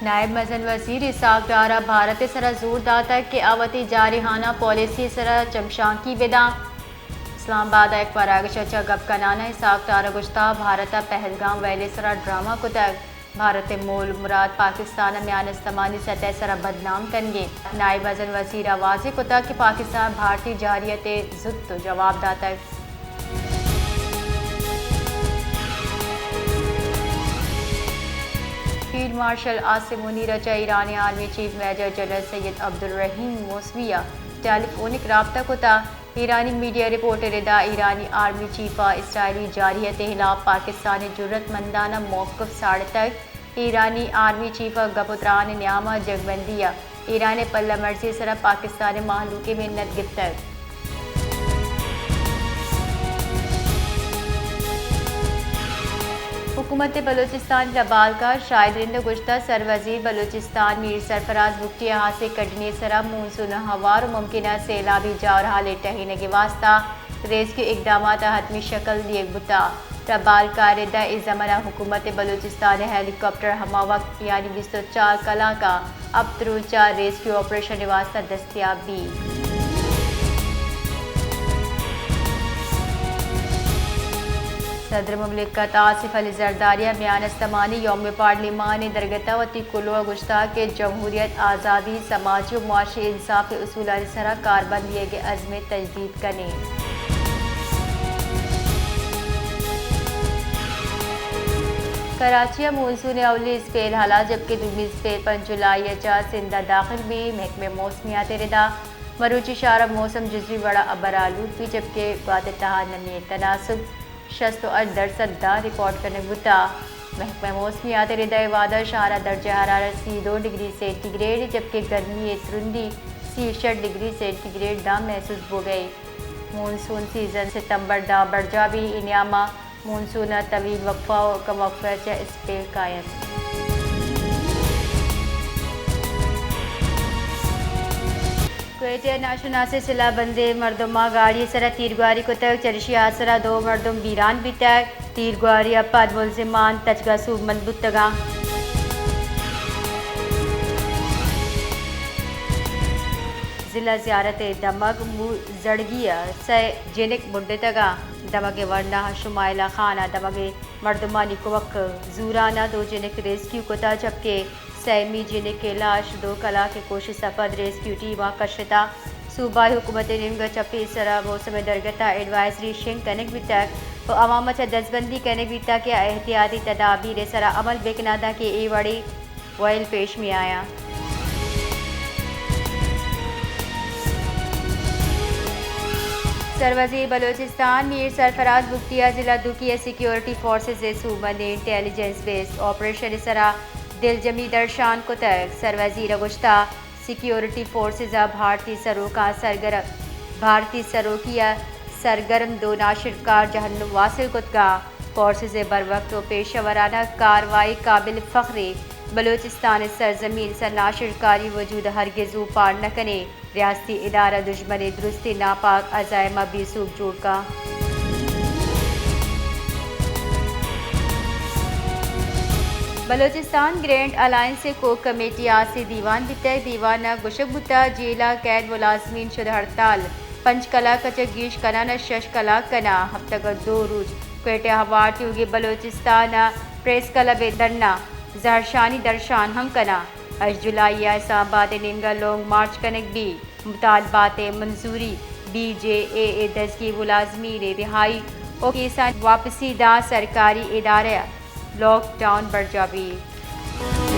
نائب مزن وزیر اسحاق ڈار ءَ بھارت ءِ سرا زور داتگ کہ آ وتی جارحانہ پالیسی ءِ سرا چمشانکی بداں۔ اسلام آباد ءَ یک پراگش ءَ چہ گپ کنان ءَ اسحاق ڈار ءَ گوشتگ، بھارت ءَ پہلگام ویلی ءِ سرا ڈرامہ کتگ، بھارت ءِ مول مراد پاکستان ءَ میان استمانی سطح ءِ سرا بدنام کنگ ءَ۔ نائب مزن وزیر ءَ واضح کتگ کہ پاکستان ءَ بھارتی جارحیت ءِ زوت جواب داتگ۔ فیلڈ مارشل عاصم منیر ءَ چہ ایرانی آرمی چیف میجر جنرل سید عبدالرحیم موسوی ءَ ٹیلی فونک رابطہ کتگ۔ ایرانی میڈیا رپورٹ ءِ ردا ایرانی آرمی چیف ءَ اسرائیلی جارحیت ءِ ہلاپ پاکستان ءِ جرات مندانہ موقف ساڑتگ۔ ایرانی آرمی چیف ءَ گپ ءُ تران ءِ نیام ءَ جنگبندی ءَ ایران ءِ پلہ مرزی ءِ سرا پاکستان ءِ مہلوک ءِ منت گپتگ۔ حکومت بلوچستان ءِ ربالکار شاہد رند ءَ گوشتگ، سروزیر بلوچستان میر سرفراز بگٹی ءِ ہاسیں کڈنی ءِ سرا مونسون ءِ ہوار ءُ ممکنہ سیلابی جاورحال ءِ ٹہینگ ءِ واستہ ریسکیو اقدامات ءَ حتمی شکل دیگ بوتگ۔ ربالکار ءِ دہ ءِ زمن ءَ حکومت بلوچستان ءِ ہیلی کاپٹر ہما وقت یعنی بیست ءُ چار کلاک ءَ ہپت روچ ءَ ریسکیو آپریشن ءِ واستہ دستیاب بیت۔ صدر مملکت آصف علی زرداری ءَ میان استمانی یوم پارلیمان ءِ درگت ءَ وتی کلوہ ءَ گوشتگ کہ جمہوریت، آزادی، سماجی ءُ معاشی انصاف ءِ اصولانی سرا کاربند دیگ ءِ عزم ءِ تجدید کنیں۔ کراچی ءَ مونسون ءِ اولی اسپیل ہلاس، جبکہ دومی اسپیل پنچ جولائی ءَ چہ سندھ ءَ داخل بیت۔ محکمہ موسمیات ءِ ردا مروچی شہر ءَ موسم جزوی وڑ ءَ ابر آلود بیت، جبکہ گوات ءِ تہا نمی ءِ تناسب شست ءُ ہشت درسد داں ریکارڈ کنگ بوتگ۔ محکمہ موسمیات ءِ ردا اے وہد ءَ شہر ءَ درجہ حرارت سی ءُ دو ڈگری سینٹی گریڈ، جبکہ گرمی ءِ ترندی سی ءُ شش ڈگری سینٹی گریڈ داں محسوس بوگ ءَ۔ مونسون سیزن ستمبر داں برجاہ بیت۔ اے نیام ءَ مونسون ءَ طویل وقفہ ءُ کم وقفہ ءَ چہ اسپیل کاینت۔ کوئٹہ ءَ ناشناسیں سلاہ بندیں مردماں گاڑی ءِ سرا تیرگواری کتگ، چریشی ءِ آسرا دو مردم بیران بیتگ۔ تیرگواری ءَ پد ملزمان تچگ ءَ سوبمند بوتگ اَنت۔ ضلع زیارت ءِ دمگ مو زڑگی ءَ سئے جنک بڈتگ اَنت۔ دمگ ءِ ورنا شمائلہ خان ءَ دمگ ءِ مردمانی کمک ءَ زوران ءَ دو جنک ریسکیو کتگ، جبکہ سیمی جنک ءِ لاش دو کلاک ءِ کوشست ءَ پد ریسکیو ٹیم ءَ کشتگ۔ صوبائی حکومت ءِ نیمگ ءَ چہ پیسر ءَ موسم ءِ درگت ءَ ایڈوائزری شنگ کنگ بیتگ ءُ عوام ءَ چہ دزبندی کنگ بیتگ کہ آ احتیاطی تدابیر ءِ سرا عمل بکناں، دانکہ اے وڑیں وئیل پیش میایاں۔ سروزیر بلوچستان میر سرفراز بگٹی ءَ ضلع دوکی ءِ سیکیورٹی فورسز ءِ سوبمندیں انٹیلیجنس بیسڈ آپریشن ءِ سرا دلجمی درشان کتگ۔ سروزیر ءَ گوشتگ، سیکیورٹی فورسز ءَ بھارتی سروکاں سرگرم، بھارتی سروکی ءَ سرگرم دو ناشرکار جہنم واصل کتگ اَنت۔ فورسز ءِ بروقت ءُ پیشہ ورانہ کاروائی قابل فخریں۔ بلوچستان ءِ سرزمین ءِ سر ناشرکاری وجود ءَ ہرگز اوپار نہ کنیں۔ ریاستی ادارہ دژمن ءِ درستیں ناپاک عزائم ءَ بے سوب جوڑ کنت۔ بلوچستان گرینڈ الائنس ءِ کوک کمیٹی ءِ ہاسیں دیوان بیتگ۔ دیوان ءَ گوشگ بوتگ، جیل ءَ قید ملازمین شد ہڑتال، پنچ کلاک ءَ چہ گیش کنان ءَ شش کلاک کناں، ہفتگ ءَ دو روچ۔ کوئٹہ ءَ ہوار تیوگیں بلوچستان ءِ پریس کلب ءِ دھرنا زہرشانی درشان ہم کناں۔ ہشت جولائی ءَ اسلام آباد ءِ نیمگ ءَ لانگ مارچ کنگ بیت۔ مطالبات ءِ منظوری، بی جے اے ءِ دزگیر ملازمین ءِ رہائی ءُ کیسانی واپسی داں، سرکاری ادارہ ءَ لاک ڈاؤن برجاہ بیت۔